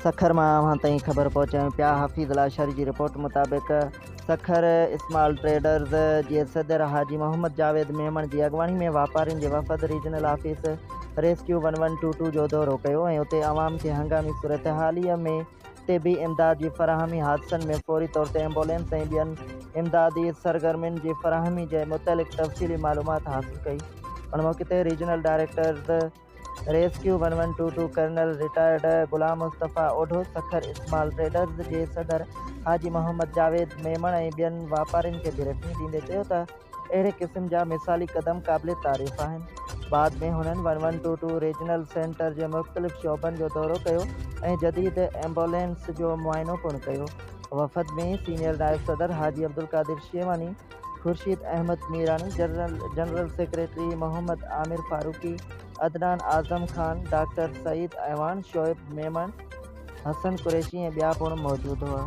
سکر مان اوهان تائين خبر پهچايون پيا. حفيظ لاشاري جي رپورٽ مطابق سکر اسمال ٽريڊرز جي صدر حاجي محمد جاويد ميمڻ جي اڳواڻي ۾ واپارين جي وفد regional office rescue one one two two جو دورو ڪيو ۽ اتي عوام کي هنگامي صورتحالي ۾ طبي امداد جي فراهمي، حادثن ۾ فوري طور تي ايمبولينس ۽ ٻين امدادي سرگرمين جي فراهمي جي متعلق تفصيلي معلومات حاصل ڪئي. ان موقعي تي regional directors rescue one one two two colonel retired Ghulam Mustafa Odho, Sukkur small traders جي صدر حاجي محمد جاويد ميمڻ ۽ ٻين واپارين کي بريفنگ ڏيندي چيو ته اهڙي قسم جا مثالي قدم قابل تعريف آهن. بعد ۾ هنن one one two two regional centre جي مختلف شعبن جو دورو ڪيو ۽ جديد ايمبولينس جو معائنو پڻ ڪيو. وفد ۾ سينيئر نائب صدر Haji Abdulqadir Shewani, Khurshid Ahmed Mirani, general secretary Muhammad Amir Farooqi, Adnan Azam Khan, doctor Saeed Awan, Shoaib Memon, Hassan Qureshi ۽ ٻيا پڻ موجود هئا.